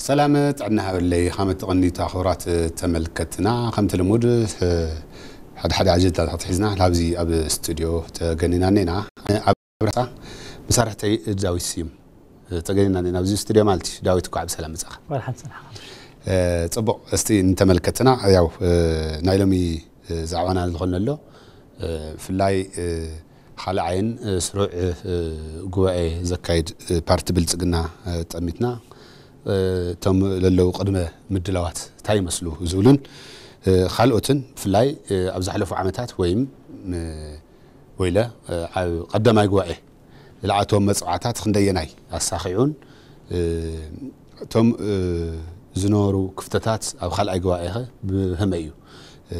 ሰላም ጥዕና ሃበለይ። ከመይ ትቐንዩ ክቡራት ተመልከትና? ከምቲ ልሙድ፣ እ፣ ሓደ ሓደ ኣጀንዳታት ሒዝና ናብዚ ኣብ ስቱድዮ ተገኒና እኒና። ኣብ ራሳ መሳርሕተይ ዳዊት ስዩም፣ እ፣ ተገኒና እኒና ኣብዚ ስቱድዮ ማለት እዩ። ዳዊት፣ እንኳዕ ብሰላም መጻኻ። ዋልሓም ሰላም። እ፣ ጽቡቕ፣ እስቲ ንተመልከትና፣ ያው፣ እ፣ ናይ ሎሚ፣ እ፣ ዛዕባና ዝኾነ ኣሎ፣ እ፣ ብፍላይ፣ እ፣ ካልኣይን፣ እ፣ ስሩዕ፣ እ፣ ጉባኤ ዘካይድ፣ እ፣ ፓርቲ ብልጽግና፣ እ፣ ጠሚትና፣ እ፣ እቶም ለለዉ ቅድመ ምድላዋት እንታይ ይመስሉ ዝብሉን፣ እ፣ ካልኦትን ብፍላይ፣ እ፣ ኣብ ዝሓለፉ ዓመታት ወይም፣ እ፣ ወይለ፣ እ፣ ኣብ ቀዳማይ ጉባኤ ዝለዓልዎም መጽዋዕታት ክንደየናይ ኣሳኺዑን፣ እ፣ እቶም፣ እ፣ ዝነበሩ ክፍተታት ኣብ ካልኣይ ጉባኤ ኸ ብኸመይ እዩ፣ እ፣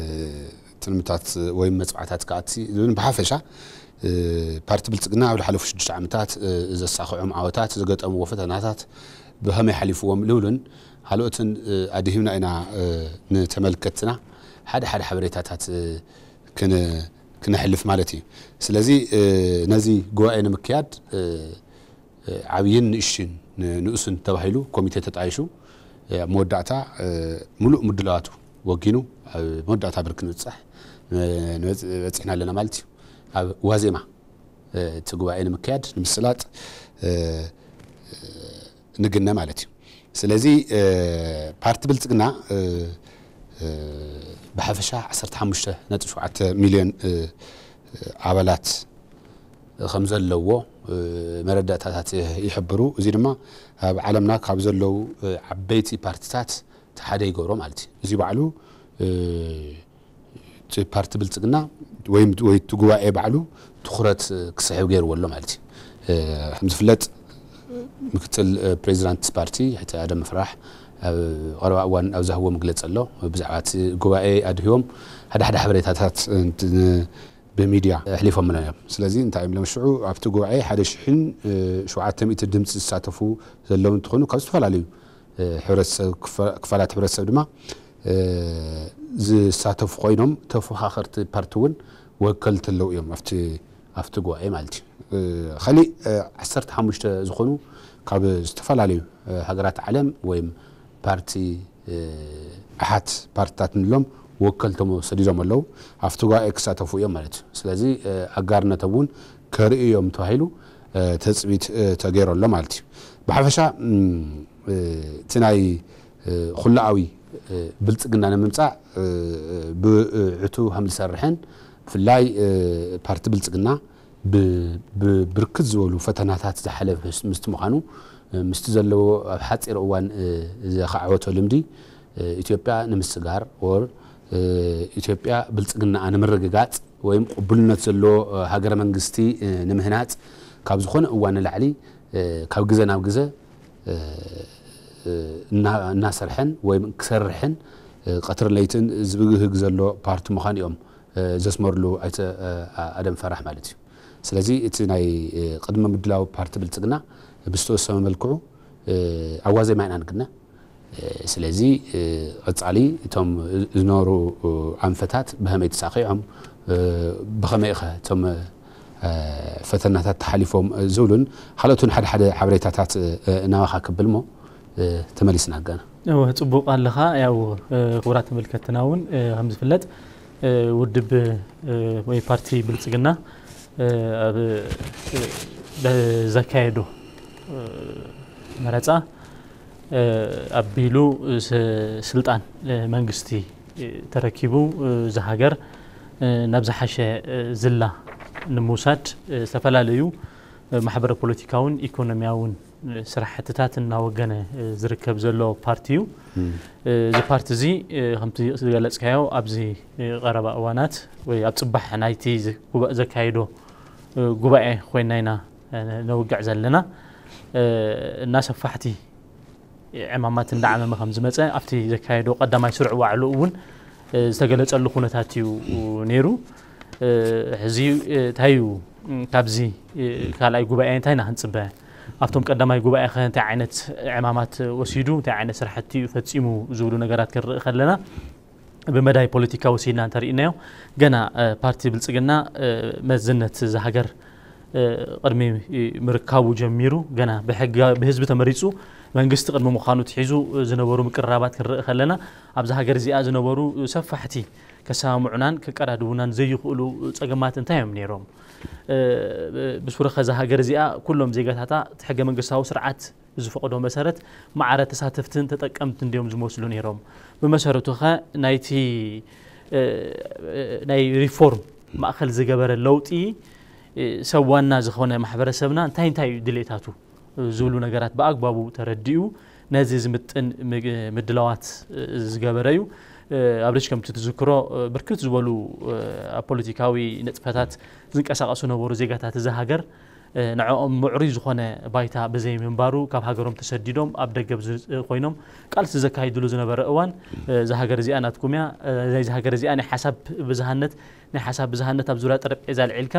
ትልምታት ወይም መጽዋዕታት ክኣቲ ዝብልን ብሓፈሻ፣ እ፣ ፓርቲ ብልጽግና ኣብ ዝሓለፉ ሽዱሽተ ዓመታት፣ እ፣ ዘሳኽዖም ዓወታት፣ ዝገጠምዎ ፈተናታት ብኸመይ ሓሊፍዎም ዝብሉን ካልኦትን፣ እ፣ ኣድሂብና ኢና፣ እ፣ ንተመልከትና ሓደ ሓደ ሓበሬታታት፣ እ፣ ክን-፣ ክነሕልፍ ማለት እዩ። ስለዚ፣ እ፣ ነዚ ጉባኤ ንምክያድ፣ እ፣ እ፣ ዓብይን ንእሽን ን-፣ ንኡስን ተባሂሉ ኮሚቴ ተጣይሹ፣ እ፣ ኣብ መወዳእታ፣ እ፣ ሙሉእ ምድላዋቱ ወጊኑ ኣብ መወዳእታ ብርክ ንብጻሕ፣ እ፣ ንበጽ-፣ በጺሕና ኣለና ማለት እዩ። ኣብ ዋዜማ፣ እ፣ እቲ ጉባኤ ንምክያድ ንምስላጥ፣ እ፣ እ፣ ንግነ ማለት እዩ። ስለዚ፣ እ፣ ፓርቲ ብልጽግና፣ እ፣ እ፣ ብሓፈሻ ዓሰርተ ሓሙሽተ ነጥቢ ሸውዓተ ሚልዮን፣ እ፣ እ፣ ኣባላት ከም ዘለዎ፣ እ፣ መረዳእታታት ይሕብሩ። እዚ ድማ ኣብ ዓለምና ካብ ዘለዉ፣ እ፣ ዓበይቲ ፓርቲታት እቲ ሓደ ይገብሮ ማለት እዩ። እዚ ባዕሉ፣ እ፣ እቲ ፓርቲ ብልጽግና ወይም፣ ወይ እቲ ጉባኤ ባዕሉ ትኹረት ክስሕብ ገይርዎ ኣሎ ማለት እዩ። እ፣ ከም ዝፍለጥ ምክትል፣ እ፣ ፕሬዚዳንት ፓርቲ ኣይተ ኣደም ፍራሕ ኣብ ቀረባ እዋን ኣብ ዝሃብዎ መግለጺ ኣሎ። ብዛዕባ እቲ ጉባኤ ኣድሂቦም ሓደ ሓደ ሓበሬታታት፣ እ፣ ን-፣ ብሚድያ ኣሕሊፎምና እዮም። ስለዚ እንታይ እዮም ኢሎም ሽዑ ኣብቲ ጉባኤ ሓደ ሽሕን፣ እ፣ ሸውዓተ ሚእቲ ድምፂ ዝሳተፉ ዘለዉ እንትኾኑ ካብ ዝተፈላለዩ፣ እ፣ ሕብረተሰብ ክፋ-፣ ክፋላት ሕብረተሰብ ድማ፣ እ፣ ዝሳተፉ ኮይኖም ተፎኻኸርቲ ፓርቲ እውን ወከልቲ ኣለዉ እዮም ኣብቲ፣ ኣብቲ ጉባኤ ማለት እዩ። እ፣ ኸሊእ፣ እ፣ ዓሰርተ ሓሙሽተ ዝኾኑ ካብ ዝተፈላለዩ፣ እ፣ ሃገራት ዓለም ወይም ፓርቲ፣ እ፣ ኣሓት ፓርትታት ንሎም ወከልቶም ሰዲዶም ኣለዉ። ኣብቲ ጉባኤ ክሳተፉ እዮም ማለት እዩ። ስለዚ፣ እ፣ ኣጋርነቶም እውን ከርእዩ እዮም ተባሂሉ፣ እ፣ ተጽቢት፣ እ፣ ተገይሩ ኣሎ ማለት እዩ። ብሓፈሻ፣ እም፣ እ፣ እቲ ናይ፣ እ፣ ኩላኣዊ፣ እ፣ ብልጽግና ንምምጻእ፣ እ፣ እ፣ ብዕቱ ከም ዝሰርሕን ብፍላይ፣ እ፣ ፓርቲ ብልጽግና ብ-፣ ብብርክት ዝበሉ ፈተናታት ዝሓለፈ ምስ-፣ ምስቲ ምዃኑ፣ እ፣ ምስቲ ዘለዎ ኣብ ሓጺር እዋን፣ እ፣ ዘኻዕወቶ ልምዲ፣ እ፣ ኢትዮጵያ ንምስጋር or፣ እ፣ ኢትዮጵያ ብልጽግናኣ ንምርግጋጽ ወይም ቅቡልነት ዘለዎ፣ እ፣ ሃገረ መንግስቲ፣ እ፣ ንምህናጽ ካብ ዝኾነ እዋን ንላዕሊ፣ እ፣ ካብ ግዘ ናብ ግዘ፣ እ፣ እ፣ እና-፣ እናሰርሐን ወይም ክሰርሕን፣ እ፣ ቀትርን ለይትን ዝብግህግ ዘሎ ፓርቲ ምዃኑ እዮም፣ እ፣ ዘስመርሉ ኣይተ፣ እ፣ ኣደም ፈራሕ ማለት እዩ። ስለዚ እቲ ናይ፣ እ፣ ቅድመ ምድላው ፓርቲ ብልጽግና ብዝተወሰነ መልክዑ፣ እ፣ ኣብ ዋዜማ ኢና ንግነ። እ፣ ስለዚ፣ እ፣ ቀጻሊ እቶም ዝነበሩ፣ እ፣ ኣንፈታት ብኸመይ ተሳኺዖም፣ እ፣ ብኸመይ ኸ እቶም፣ እ፣ ፈተናታት ተሓሊፎም፣ እ፣ ዝብሉን ካልኦትን ሓደ ሓደ ሓበሬታታት፣ እ፣ እናባኻ ክብል እሞ፣ እ፣ ተመሊስና ገና። እወ፣ ጽቡቕ ኣለኻ። ያው፣ እ፣ ክቡራት ተመልከትና እውን፣ እ፣ ከም ዝፍለጥ፣ እ፣ ውድብ፣ እ፣ ወይ ፓርቲ ብልጽግና፣ እ፣ ኣብ፣ እ፣ ዘካየዶ፣ እ፣ መረጻ፣ እ፣ ኣቢሉ፣ እ፣ ስ-፣ ስልጣን፣ እ፣ መንግስቲ፣ እ፣ ተረኪቡ፣ እ፣ እዚ ሃገር፣ እ፣ ናብ ዝሓሸ፣ እ፣ ዝላ ንምውሳድ፣ እ፣ ዝተፈላለዩ፣ እ፣ ማሕበረ ፖለቲካውን ኢኮኖሚያውን፣ እ፣ ስራሕትታት እናወገነ፣ እ፣ ዝርከብ ዘሎ ፓርቲ እዩ። እም። እ፣ እዚ ፓርቲ እዚ፣ እ፣ ከምቲ ዝገለጽካዮ ኣብዚ፣ እ፣ ቀረባ እዋናት ወይ ኣብ ጽባሕ ናይቲ ዝ-፣ ጉባ-፣ ዘካየዶ፣ እ፣ ጉባኤ ኮይና ኢና፣ እ፣ ነውግዕ ዘለና። እ፣ እና ሰፋሕቲ ዕማማት እንዳዓመመ ከም ዝመጸ ኣብቲ ዘካየዶ ቀዳማይ ስሩዕ ዋዕሉ እውን፣ እ፣ ዝተገለጸሉ ኩነታት እዩ ነይሩ። እ፣ ሕዚ፣ እ፣ እንታይ እዩ፣ እ፣ ካብዚ፣ እ፣ ካልኣይ ጉባኤ እንታይ ኢና ክንጽበ? ኣብቶም ቀዳማይ ጉባኤ ኸ እንታይ ዓይነት ዕማማት ወሲዱ፣ እንታይ ዓይነት ስራሕቲ እዩ ፈጺሙ ዝብሉ ነገራት ክንርኢ ከለና፣ ብመዳይ ፖለቲካ ወሲድና እንተሪእናዮ፣ ገና፣ እ፣ ፓርቲ ብልጽግና፣ እ፣ መዝነት እዛ ሃገር፣ ቅድሚ ምርካቡ ጀሚሩ ገና ብሕጋ ብህዝቢ ተመሪፁ መንግስቲ ቅድሚ ምዃኑ ትሒዙ ዝነበሩ ምቅርራባት ክንርኢ ከለና፣ ኣብዛ ሃገር እዚኣ ዝነበሩ ሰፋሕቲ ከሰማምዑናን ከቀራድቡናን ዘይኽእሉ ፀገማት እንታይ እዮም ነይሮም? ብሱረኸ እዛ ሃገር እዚኣ ኩሎም ዜጋታታ እቲ ሕገ መንግስታዊ ስርዓት ብዝፈቕዶ መሰረት ማዕረ ተሳተፍትን ተጠቀምትን ድዮም ዝመስሉ ነይሮም? ብመሰረቱ ኸ ናይቲ ናይ ሪፎርም ማእኸል ዝገበረ ለውጢ ሰብ ዋና ዝኾነ ማሕበረሰብና እንታይ እንታይ እዩ ድሌታቱ ዝብሉ ነገራት ብኣግባቡ ተረዲኡ ነዚ ዝምጥን ምድላዋት ዝገበረ እዩ። ኣብሪሽ ከምቲ ትዝክሮ ብርክት ዝበሉ ኣብ ፖለቲካዊ ንጥፈታት ዝንቀሳቐሱ ነበሩ ዜጋታት እዛ ሃገር ንዕኦም ምዕሩይ ዝኾነ ባይታ ብዘይምንባሩ ካብ ሃገሮም ተሰዲዶም ኣብ ደገ ኮይኖም ቃልሲ ዘካይድሉ ዝነበረ እዋን እዛ ሃገር እዚኣ ናትኩም እያ፣ ናይዚ ሃገር እዚኣ ናይ ሓሳብ ብዝሃነት ናይ ሓሳብ ብዝሃነት ኣብ ዙርያ ጠረጴዛ ኣልዒልካ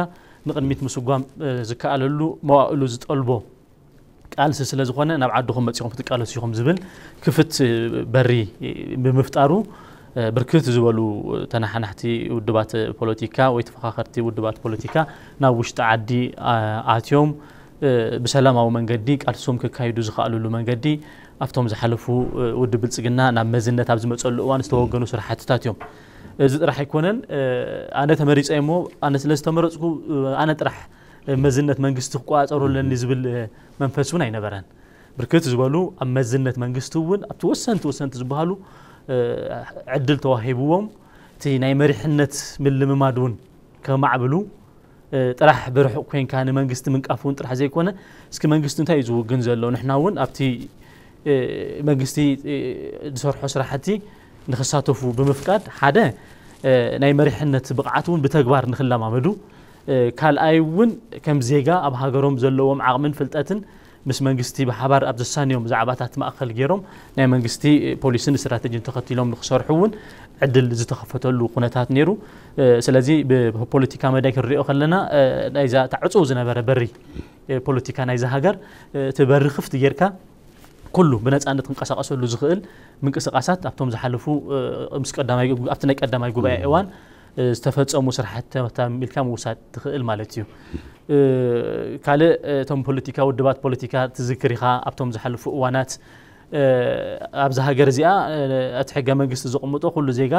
ንቕድሚት ምስጓም ዝከኣለሉ መዋእሉ ዝጠልቦ ቃልሲ ስለ ዝኾነ ናብ ዓድኹም መፂኹም ክትቃለሱ ኢኹም ዝብል ክፍት በሪ ብምፍጣሩ ብርክት ዝበሉ ተነሓናሕቲ ውድባት ፖለቲካ ወይ ተፈኻኸርቲ ውድባት ፖለቲካ ናብ ውሽጢ ዓዲ ኣትዮም ብሰላማዊ መንገዲ ቃልሶም ከካይዱ ዝኽኣልሉ መንገዲ ኣብቶም ዝሓለፉ ውድብ ብልፅግና ናብ መዝነት ኣብ ዝመፀሉ እዋን ዝተወገኑ ስራሕትታት እዮም። እዚ ጥራሕ ኣይኮነን። ኣነ ተመሪፀ እሞ ኣነ ስለ ዝተመረፅኩ ኣነ ጥራሕ መዝነት መንግስቲ ክቆፃፀሩ ኣለኒ ዝብል መንፈስ እውን ኣይነበረን። ብርክት ዝበሉ ኣብ መዝነት መንግስቲ እውን ኣብቲ ወሰንቲ ወሰንቲ ዝበሃሉ ዕድል ተዋሂብዎም እቲ ናይ መሪሕነት ምልምማድ እውን ከማዕብሉ ጥራሕ ብርሑቕ ኮይንካ ንመንግስቲ ምንቃፍ እውን ጥራሕ ዘይኮነ እስኪ መንግስቲ እንታይ እዩ ዝውግን ዘሎ ንሕና እውን ኣብቲ መንግስቲ ዝሰርሖ ስራሕቲ ንክሳተፉ ብምፍቃድ ሓደ ናይ መሪሕነት ብቕዓት እውን ብተግባር ንክለማመዱ ካልኣይ እውን ከም ዜጋ ኣብ ሃገሮም ዘለዎም ዓቕምን ፍልጠትን ምስ መንግስቲ ብሓባር ኣብ ዘሳንዮም ዛዕባታት ማእኸል ገይሮም ናይ መንግስቲ ፖሊስን ስትራተጂን ተኸቲሎም ንክሰርሑ እውን ዕድል ዝተኸፈተሉ ኩነታት ነይሩ። ስለዚ ብፖለቲካ መዳይ ክንሪኦ ከለና ናይዛ ታዕፁ ዝነበረ በሪ ፖለቲካ ናይዛ ሃገር እቲ በሪ ክፍቲ ጌርካ ኩሉ ብነፃነት ክንቀሳቀሰሉ ዝኽእል ምንቅስቃሳት ኣብቶም ዝሓለፉ ምስ ቀዳማይ ኣብቲ ናይ ቀዳማይ ጉባኤ እዋን ዝተፈፀሙ ስራሕቲ ተሚልካ ምውሳድ ትኽእል ማለት እዩ። ካልእ እቶም ፖለቲካ ውድባት ፖለቲካ ትዝክር ኢኻ ኣብቶም ዝሓለፉ እዋናት ኣብዚ ሃገር እዚኣ እቲ ሕገ መንግስቲ ዘቕምጦ ኩሉ ዜጋ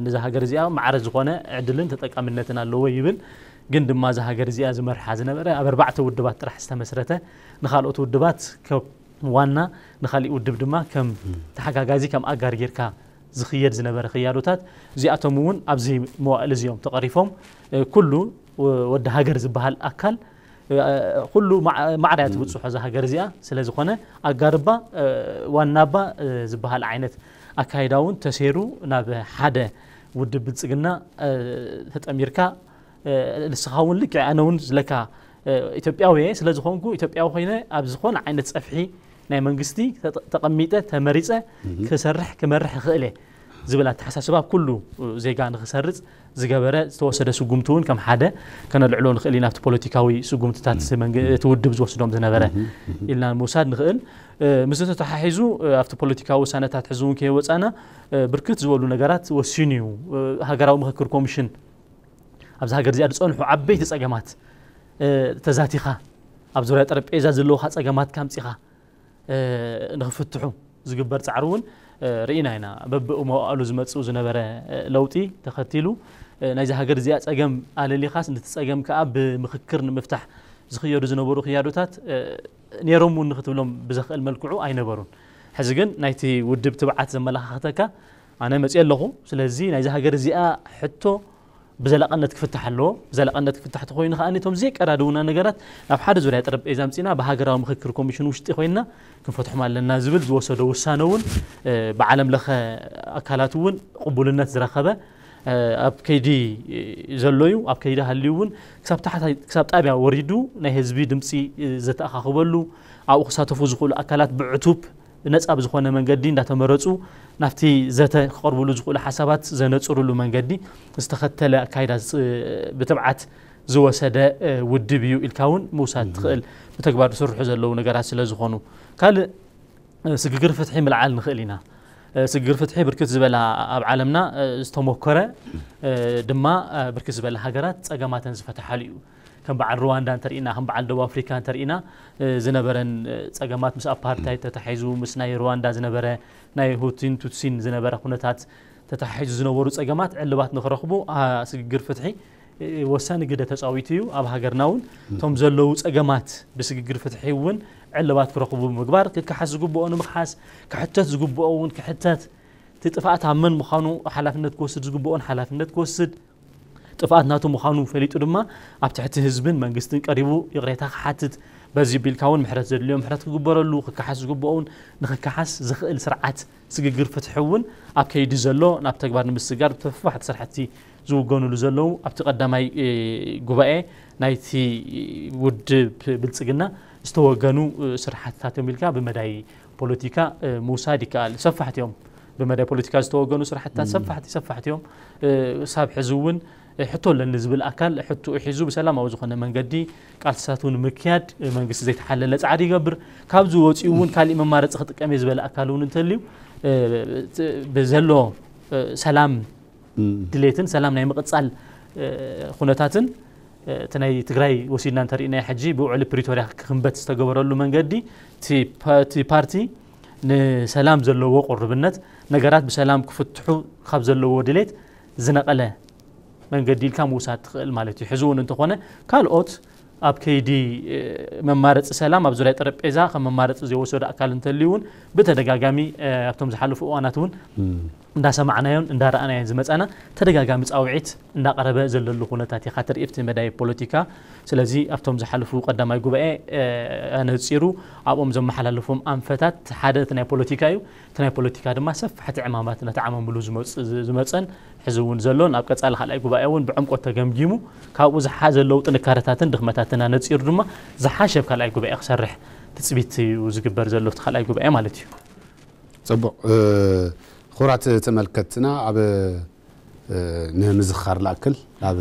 ነዛ ሃገር እዚኣ ማዕረ ዝኾነ ዕድልን ተጠቃምነትን ኣለዎ ይብል። ግን ድማ እዛ ሃገር እዚኣ ዝመርሓ ዝነበረ ኣብ ኣርባዕተ ውድባት ጥራሕ ዝተመስረተ ንካልኦት ውድባት ከም ዋና ንካሊእ ውድብ ድማ ከም ተሓጋጋዚ ከም ኣጋር ጌርካ ዝኽየድ ዝነበረ ክያዶታት እዚኣቶም እውን ኣብዚ መዋእል እዚኦም ተቐሪፎም ኩሉ ወዲ ሃገር ዝበሃል ኣካል ኩሉ ማዕርያ ትብፅሖ እዛ ሃገር እዚኣ ስለ ዝኾነ ኣጋርባ ዋናባ ዝበሃል ዓይነት ኣካይዳ እውን ተሰይሩ ናብ ሓደ ውድብ ብልፅግና ተጠሚርካ ንስኻ እውን ልክዕ ኣነ እውን ዝለካ ኢትዮጵያዊ እየ ስለ ዝኾንኩ ኢትዮጵያዊ ኮይነ ኣብ ዝኾነ ዓይነት ፀፍሒ ናይ መንግስቲ ተቐሚጠ ተመሪፀ ክሰርሕ ክመርሕ ይኽእል እየ ዝብል ኣተሓሳስባ ኩሉ ዜጋ ንክሰርፅ ዝገበረ ዝተወሰደ ስጉምቲ እውን ከም ሓደ ከነልዕሎ ንኽእል ኢና ኣብቲ ፖለቲካዊ ስጉምትታት እቲ ውድብ ዝወስዶም ዝነበረ ኢልና ንምውሳድ ንኽእል። ምስ ተተሓሒዙ ኣብቲ ፖለቲካዊ ውሳነታት ሕዚ እውን ከይወፃና ብርክት ዝበሉ ነገራት ወሲኑ እዩ። ሃገራዊ ምክክር ኮሚሽን ኣብዚ ሃገር እዚኣ ዝፀንሑ ዓበይቲ ፀገማት ተዛቲኻ ኣብ ዙርያ ጠረጴዛ ዘለውካ ፀገማት ካምፂኻ ንክፍትሑ ዝግበር ፃዕሪ እውን ርኢና ኢና። በብእመዋእሉ ዝመፅኡ ዝነበረ ለውጢ ተኸቲሉ ናይዚ ሃገር እዚኣ ፀገም ኣለሊኻስ ነቲ ፀገም ከዓ ብምክክር ንምፍታሕ ዝኽየዱ ዝነበሩ ክያዶታት ነይሮም እውን ንክትብሎም ብዘኽእል መልክዑ ኣይነበሩን። ሕዚ ግን ናይቲ ውድብ ትብዓት ዘመላኻኽተካ ኣነ መፅየ ኣለኹ። ስለዚ ናይዚ ሃገር እዚኣ ሕቶ ብዘላቐነት ክፍታሕ ኣለዎ። ብዘላቐነት ክፍታሕ ተኮይኑ ከዓ እቶም ዘይቀዳድውና ነገራት ናብ ሓደ ዙርያ ጠረጴዛ ኣምፂና ብሃገራዊ ምክክር ኮሚሽን ውሽጢ ኮይንና ክንፈትሖም ኣለና ዝብል ዝወሰዶ ውሳነ እውን ብዓለም ለኸ ኣካላት እውን ቅቡልነት ዝረኸበ ኣብ ከይዲ ዘሎ እዩ። ኣብ ከይዲ ሃልዩ እውን ክሳብ ጣብያ ወሪዱ ናይ ህዝቢ ድምፂ ዘተኣኻኽበሉ ኣብኡ ክሳተፉ ዝኽእሉ ኣካላት ብዕቱብ ነፃ ብዝኾነ መንገዲ እንዳተመረፁ ናብቲ ዘተ ክቐርብሉ ዝኽእሉ ሓሳባት ዘነፅርሉ መንገዲ ዝተኸተለ ኣካይዳ ብትብዓት ዝወሰደ ውድብ እዩ ኢልካ እውን ምውሳድ ትኽእል። ብተግባር ዝስርሑ ዘለዉ ነገራት ስለ ዝኾኑ ካልእ ስግግር ፍትሒ ምልዓል ንኽእል ኢና። ስግግር ፍትሒ ብርክት ዝበላ ኣብ ዓለምና ዝተሞከረ ድማ ብርክት ዝበላ ሃገራት ፀገማተን ዝፈተሓሉ እዩ። ከም በዓል ሩዋንዳ እንተርኢና፣ ከም በዓል ደቡብ ኣፍሪካ እንተርኢና፣ ዝነበረን ጸገማት፣ ምስ ኣፓርታይድ ተታሒዙ፣ ምስ ናይ ሩዋንዳ ዝነበረ፣ ናይ ሁቲን ቱትሲን ዝነበረ ኩነታት ተታሒዙ ዝነበሩ ጸገማት ዕልባት ንክረኽቡ ስግግር ፍትሒ ወሳኒ ግደ ተጻዊቱ እዩ። ኣብ ሃገርና እውን እቶም ዘለዉ ጸገማት ብስግግር ፍትሒ እውን ዕልባት ክረኽቡ ምግባር፣ ክከሓስ ዝግብኦ ንምክሓስ፣ ክሕተት ዝግብኦ እውን ክሕተት፣ እቲ ጥፍኣት ኣብ መን ምዃኑ ሓላፍነት ክወስድ ዝግብኦን ሓላፍነት ክወስድ፣ ጥፍኣት ናቱ ምዃኑ ፈሊጡ ድማ ኣብ ትሕቲ ህዝብን መንግስትን ቀሪቡ ይቕሬታ ክሓትት፣ በዚ ቢልካ እውን ምሕረት ዘድልዮ ምሕረት ክግበረሉ፣ ክከሓስ ዝግብኦ እውን ንክከሓስ ዝኽእል ስርዓት ስግግር ፍትሒ እውን ኣብ ከይዲ ዘሎ ናብ ተግባር ንምስጋር ብተፋሕቲ ስራሕቲ ዝውገኑሉ ዘለዉ ኣብቲ ቀዳማይ ጉባኤ ናይቲ ውድብ ብልፅግና ዝተወገኑ ስራሕትታት እዮም ኢልካ ብመዳይ ፖለቲካ ምውሳድ ይከኣል። ሰፋሕቲ እዮም። ብመዳይ ፖለቲካ ዝተወገኑ ስራሕትታት ሰፋሕቲ ሰፋሕቲ እዮም። ክሳብ ሕዚ እውን ሕቶ ኣለኒ ዝብል ኣካል ሕቶኡ ሒዙ ብሰላማዊ ዝኾነ መንገዲ ቃልስታቱ ንምክያድ መንግስቲ ዘይተሓለለ ፃዕሪ ይገብር። ካብዚ ወፂኡ እውን ካሊእ መማረፂ ክጥቀም እየ ዝበለ ኣካል እውን እንተልዩ ብዘሎ ሰላም ድሌትን ሰላም ናይ ምቕፃል ኩነታትን እቲ ናይ ትግራይ ወሲድና እንተርኢናዮ ሕጂ ብውዕሊ ፕሪቶርያ ክኽንበት ዝተገበረሉ መንገዲ እቲ ፓርቲ ንሰላም ዘለዎ ቁርብነት ነገራት ብሰላም ክፍትሑ ካብ ዘለዎ ድሌት ዝነቐለ መንገዲ ኢልካ ምውሳድ ትኽእል ማለት እዩ። ሕዚ እውን እንተኾነ ካልኦት ኣብ ከይዲ መማረፂ ሰላም ኣብ ዙሪያ ጠረጴዛ ከም መማረፂ ዘይወሰዱ ኣካል እንተልዩ እውን ብተደጋጋሚ ኣብቶም ዝሓለፉ እዋናት እውን እንዳሰማዕናዮን እንዳረኣናዮን ዝመፃና ተደጋጋሚ ፃውዒት እንዳቐረበ ዘለሉ ኩነታት ኢኻ ትርኢ ኣብቲ መዳይ ፖለቲካ። ስለዚ ኣብቶም ዝሓለፉ ቀዳማይ ጉባኤ ኣነፂሩ ኣብኦም ዘመሓላለፎም ኣንፈታት ሓደ እቲ ናይ ፖለቲካ እዩ። እቲ ናይ ፖለቲካ ድማ ሰፋሕቲ ዕማማት እናተዓማምሉ ዝመፅእ ዝመፀን ሕዚ እውን ዘሎን ኣብ ቀፃሊ ካልኣይ ጉባኤ እውን ብዕምቆት ተገምጊሙ ካብኡ ዝሓዘ ዘለዉ ጥንካረታትን ድኽመታትን ኣነፂሩ ድማ ዝሓሸ ኣብ ካልኣይ ጉባኤ ክሰርሕ ትፅቢት እዩ ዝግበር ዘሎ እቲ ካልኣይ ጉባኤ ማለት እዩ። ፅቡቕ። ክቡራት ተመልከትና ኣብ ንምዝኻር ላክል ኣብ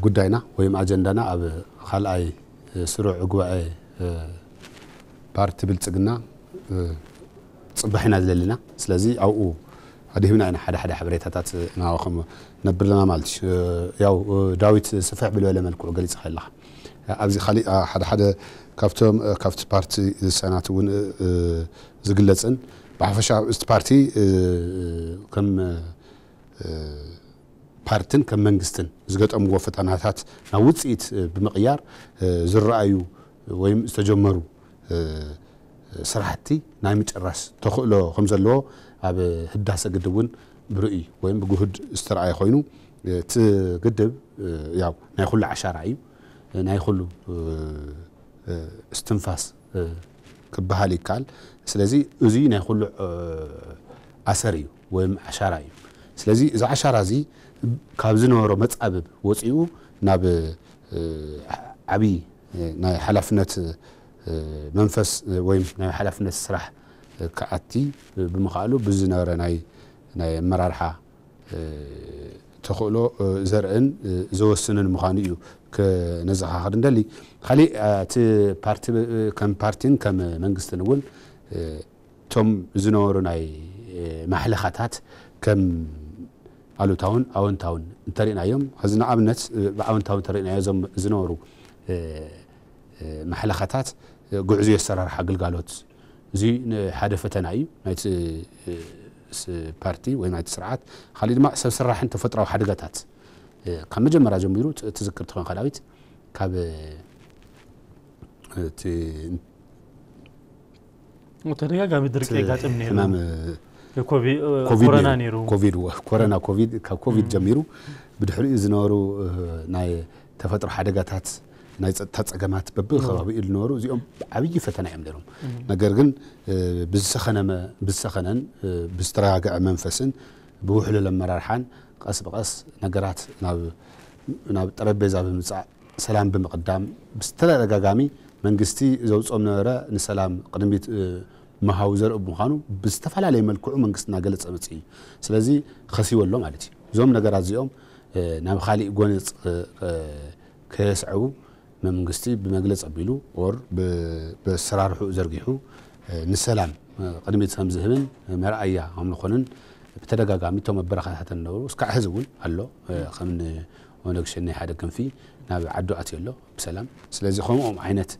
ጉዳይና ወይም ኣጀንዳና ኣብ ካልኣይ ስሩዕ ጉባኤ ፓርቲ ብልፅግና ፅባሕ ኢና ዘለና። ስለዚ ኣብኡ ኣድሂብና ኢና ሓደ ሓደ ሓበሬታታት ናባኹም ነብርለና ማለት እዩ። ያው ዳዊት ስፍሕ ብልበለ መልክዑ ገሊፅኻ ኣለኻ። ኣብዚ ካሊእ ሓደ ሓደ ካብቶም ካብቲ ፓርቲ ዝሰናት እውን ዝግለፅን ብሓፈሻ እቲ ፓርቲ ከም ፓርትን ከም መንግስትን ዝገጠምዎ ፈተናታት ናብ ውፅኢት ብምቕያር ዝረኣዩ ወይም ዝተጀመሩ ስራሕቲ ናይ ምጭራስ ተኽእሎ ከም ዘለዎ ኣብ ህዳሰ ግድብ እውን ብርእይ ወይም ብግሁድ ዝተረኣየ ኮይኑ እቲ ግድብ ያው ናይ ኩሉ ዓሻራ እዩ ናይ ኩሉ እስትንፋስ ክበሃል ይከኣል። ስለዚ እዚ ናይ ኩሉ ኣሰር እዩ ወይም ዓሻራ እዩ። ስለዚ እዚ ዓሻራ እዚ ካብ ዝነበሮ መፃብብ ወፂኡ ናብ ዓብዪ ናይ ሓላፍነት መንፈስ ወይም ናይ ሓላፍነት ስራሕ ክኣቲ ብምኽኣሉ ብዝነበረ ናይ ናይ ኣመራርሓ ተኽእሎ ዘርእን ዘወስንን ምዃኑ እዩ ክነዘኻኽር እንደሊ። ካሊእ እቲ ፓርቲ ከም ፓርቲን ከም መንግስትን እውን እቶም ዝነበሩ ናይ ማሕለኻታት ከም ኣሉታውን ኣወንታውን እንተሪእናዮም፣ ሕዚ ንኣብነት ብኣወንታዊ እንተሪእናዮ እዞም ዝነበሩ ማሕለኻታት ጉዕዞ የሰራርሓ ግልጋሎት እዚ ሓደ ፈተና እዩ ናይቲ ፓርቲ ወይ ናይቲ ስርዓት። ካሊእ ድማ ሰብ ሰራሕን ተፈጥራዊ ሓደጋታት ካብ መጀመርያ ጀሚሩ ትዝክር ትኾን ካላዊት ካብ እቲ ተደጋጋሚ ድርቂ የጋጥም ነይሩ። ኮሮና ነይሩ። ኮሮና ኮቪድ ካብ ኮቪድ ጀሚሩ ብድሕሪኡ ዝነበሩ ናይ ተፈጥሮ ሓደጋታት ናይ ፀጥታ ፀገማት በብከባቢኡ ዝነበሩ እዚኦም ዓብዪ ፈተና እዮም ነይሮም። ነገር ግን ብዝሰኸነ ብዝሰኸነን ብዝተረጋገዐ መንፈስን ብውሕሉል ኣመራርሓን ቀስ ብቐስ ነገራት ናብ ጠረጴዛ ብምምፃእ ሰላም ብምቕዳም ብዝተደጋጋሚ መንግስቲ ዘውፅኦም ነበረ ንሰላም ቅድሚት ምሃቡ ዘርኢ ብምዃኑ ብዝተፈላለየ መልክዑ መንግስቲ እናገለፀ መፅእ እዩ። ስለዚ ከሲዎ ኣሎ ማለት እዩ። እዞም ነገራት እዚኦም ናብ ካሊእ ጎነፅ ከየስዕቡ መንግስቲ ብመግለፂ ኣቢሉ ኦር ብኣሰራርሕኡ ዘርጊሑ ንሰላም ቅድሚት ከም ዝህብን መርኣያ ከም ዝኾንን ብተደጋጋሚ እቶም መበረኻታት ነበሩ። እስካዕ ሕዚ እውን ኣሎ ከም ኦነግ ሸኔ ሓደ ክንፊ ናብ ዓዱ ኣትዮ ኣሎ ብሰላም። ስለዚ ከምኦም ዓይነት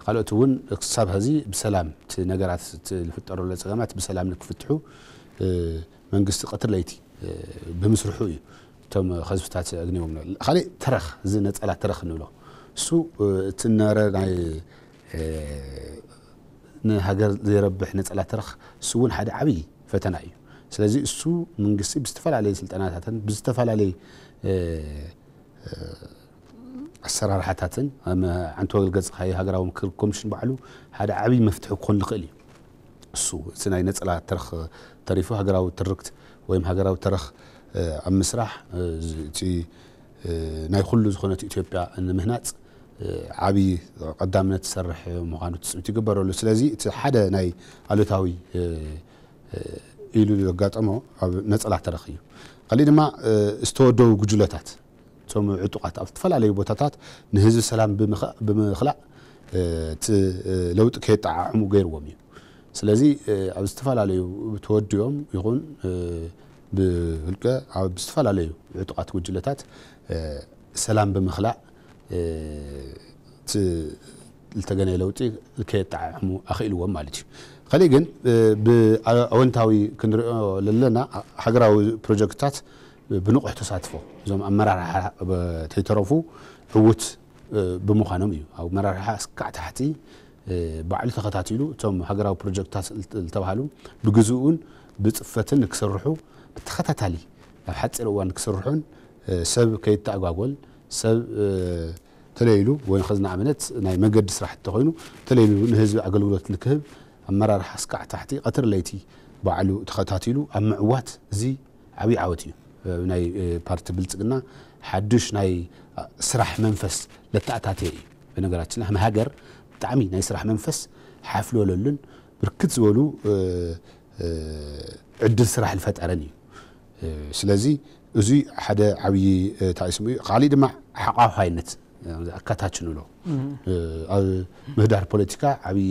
ካልኦት እውን ክሳብ ሕዚ ብሰላም እቲ ነገራት እቲ ዝፍጠሩ ዘሎ ጸገማት ብሰላም ንክፍትሑ መንግስቲ ቀትር ለይቲ ብምስርሑ እዩ። እቶም ከዝፍታት ኣግኒዎም ካሊእ ተረኽ እዚ ነጸላ ተረኽ ንብሎ እሱ እቲ ነበረ ናይ ንሃገር ዘይረብሕ ነጸላ ተረኽ እሱ እውን ሓደ ዓብዪ ፈተና እዩ። ስለዚ እሱ መንግስቲ ብዝተፈላለየ ስልጠናታትን ብዝተፈላለየ ኣሰራርሓታትን ዓንተወግል ገጽ ሃገራዊ ምክክር ኮሚሽን ባዕሉ ሓደ ዓብዪ መፍትሒ ክኾን ዝኽእል እዩ። እሱ እቲ ናይ ነጸላ ተረኽ ተሪፉ ሃገራዊ ትርክት ወይም ሃገራዊ ተረኽ ኣብ ምስራሕ እቲ ናይ ኩሉ ዝኾነት ኢትዮጵያ ንምህናጽ ዓብዪ ቀዳምነት ዝሰርሕ ምዃኑ ትፅቢት ይግበረሉ። ስለዚ እቲ ሓደ ናይ ኣሉታዊ ኢሉ ዘጋጠሞ ኣብ ነጸላ ተረኽ እዩ። ካሊእ ድማ ዝተወደቡ ጉጅለታት እቶም ዕጡቓት ኣብ ዝተፈላለዩ ቦታታት ንህዝቢ ሰላም ብምኽላእ እቲ ለውጢ ከየጠዓዕሙ ገይርዎም እዩ። ስለዚ ኣብ ዝተፈላለዩ ተወዲኦም ይኹን ብውልቀ ኣብ ዝተፈላለዩ ዕጡቓት ጉጅለታት ሰላም ብምኽላእ እቲ ዝተገነየ ለውጢ ከየጠዓዕሙ ኣኽኢልዎም ማለት እዩ። ከሊእ ግን ብኣወንታዊ ክንሪኦ ለለና ሃገራዊ ፕሮጀክትታት ብንቑሕ ተሳትፎ እዞም ኣመራርሓ ተይተረፉ ዕዉት ብምዃኖም እዩ። ኣብ ኣመራርሓ እስካዕ ታሕቲ ባዕሉ ተኸታቲሉ እቶም ሃገራዊ ፕሮጀክትታት ዝተባሃሉ ብግዝኡን ብፅፈትን ክሰርሑ ብተኸታታሊ ኣብ ሓፂር እዋን ክሰርሑን ሰብ ከይተኣጓጎል ሰብ ተለይሉ ወይ ኸዚ ንኣብነት ናይ መገዲ ስራሕ እንተኾይኑ ተለይሉ ንህዝቢ ኣገልግሎት ንክህብ ኣመራርሓ እስካዕ ታሕቲ ቀትሪ ለይቲ ባዕሉ ተኸታቲሉ ኣብ ምዕዋት እዚ ዓብዪ ዓወት እዩ። ናይ ፓርቲ ብልፅግና ሓዱሽ ናይ ስራሕ መንፈስ ለተኣታተየ እዩ። ብነገራችን ንሃገር ብጣዕሚ ናይ ስራሕ መንፈስ ሓፍለለሉን ብርክት ዝበሉ ዕድል ስራሕ ዝፈጠረን እዩ። ስለዚ እዚ ሓደ ዓብዪ እንታይ ስሙ እዩ። ካሊእ ድማ ሓቋፋይነት ኣካታች ንብሎ ኣብ ምህዳር ፖለቲካ ዓብዪ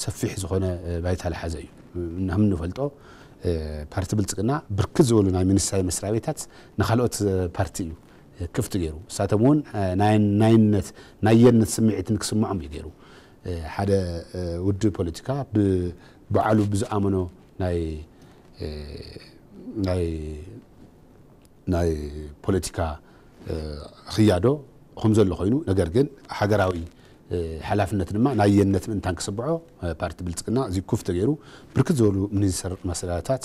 ሰፊሕ ዝኾነ ባይታ ዝሓዘ እዩ። ከም ንፈልጦ ፓርቲ ብልፅግና ብርክት ዝበሉ ናይ ሚኒስትራዊ መስሪያ ቤታት ንካልኦት ፓርቲ እዩ ክፍቲ ገይሩ። እሳቶም እውን ናይ ናይነት ናየነት ስምዒት ንክስምዖም እዩ ገይሩ። ሓደ ውድብ ፖለቲካ ብባዕሉ ብዝኣመኖ ናይ ናይ ናይ ፖለቲካ ክያዶ ከም ዘሎ ኮይኑ ነገር ግን ሃገራዊ ሓላፍነት ድማ ናየነት ምእንታን ክስብዖ ፓርቲ ብልፅግና እዚ ኩፍ ተገይሩ ብርክት ዝበሉ ሚኒስተር መስሪያታት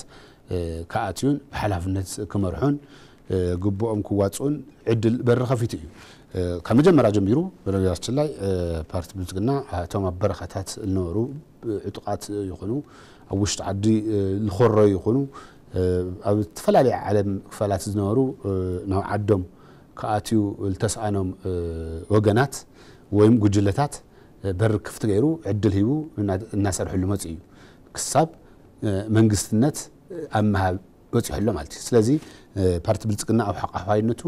ክኣትዩን ብሓላፍነት ክመርሑን ግቡኦም ክዋፅኡን ዕድል በሪ ከፊቱ እዩ። ካብ መጀመርያ ጀሚሩ በነገራችን ላይ ፓርቲ ብልፅግና እቶም ኣብ በረኻታት ዝነበሩ ዕጡቓት ይኹኑ ኣብ ውሽጢ ዓዲ ዝኾረዩ ይኹኑ ኣብ ዝተፈላለየ ዓለም ክፋላት ዝነበሩ ናብ ዓዶም ክኣትዩ ዝተስኣኖም ወገናት ወይም ጉጅለታት በሪ ክፍቲ ገይሩ ዕድል ሂቡ እናሰርሐሉ መፅኡ እዩ። ክሳብ መንግስትነት ኣብ ምሃብ በፂሑ ኣሎ ማለት እዩ። ስለዚ ፓርቲ ብልፅግና ኣብ ሓቋፋይነቱ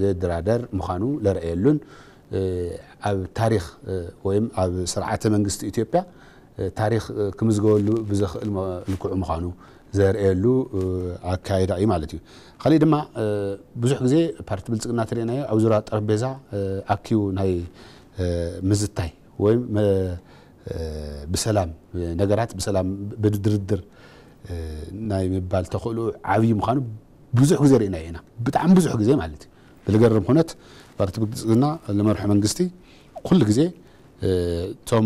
ዘየደራደር ምዃኑ ለረእየሉን ኣብ ታሪኽ ወይም ኣብ ስርዓተ መንግስቲ ኢትዮጵያ ታሪኽ ክምዝገበሉ ብዘኽእል መልክዑ ምዃኑ ዘርእየሉ ኣካይዳ እዩ ማለት እዩ። ካሊእ ድማ ብዙሕ ግዜ ፓርቲ ብልፅግና ተሪእናዮ ኣብ ዙርያ ጠረጴዛ ኣኪቡ ናይ ምዝታይ ወይም ብሰላም ነገራት ብሰላም ብድርድር ናይ ምባል ተኽእሎ ዓብዪ ምዃኑ ብዙሕ ግዜ ርኢናዮ ኢና። ብጣዕሚ ብዙሕ ግዜ ማለት እዩ። ብልገርም ኩነት ፓርቲ ብልፅግና ዝመርሖ መንግስቲ ኩሉ ግዜ እቶም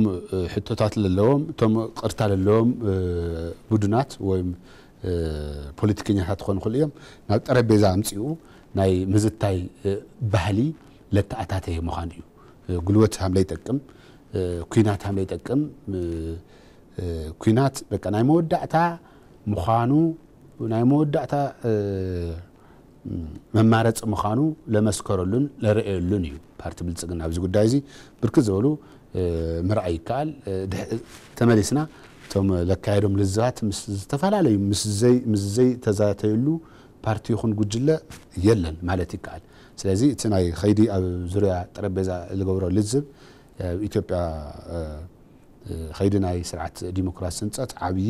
ሕቶታት ዘለዎም እቶም ቅርታ ዘለዎም ቡድናት ወይም ፖለቲከኛታት ክኾኑ ይኽእሉ እዮም ናብ ጠረጴዛ ኣምፂኡ ናይ ምዝታይ ባህሊ ለተኣታተየ ምዃኑ እዩ። ጉልበት ሃምለ ይጠቅም፣ ኩናት ሃምለ ይጠቅም። ኩናት በቃ ናይ መወዳእታ ምዃኑ ናይ መወዳእታ መማረፂ ምዃኑ ለመስከረሉን ለረእየሉን እዩ። ፓርቲ ብልፅግና ኣብዚ ጉዳይ እዚ ብርክት ዝበሉ ምርኣይ ይከኣል። ተመሊስና እቶም ለካየዶም ልዝባት ምስ ዝተፈላለዩ ምስ ዘይተዛተየሉ ፓርቲ ይኹን ጉጅለ የለን ማለት ይከኣል። ስለዚ እቲ ናይ ኸይዲ ኣብ ዙርያ ጠረጴዛ ዝገብሮ ልዝብ ኣብ ኢትዮጵያ ኸይዲ ናይ ስርዓት ዲሞክራሲ ህንፀት ዓብዪ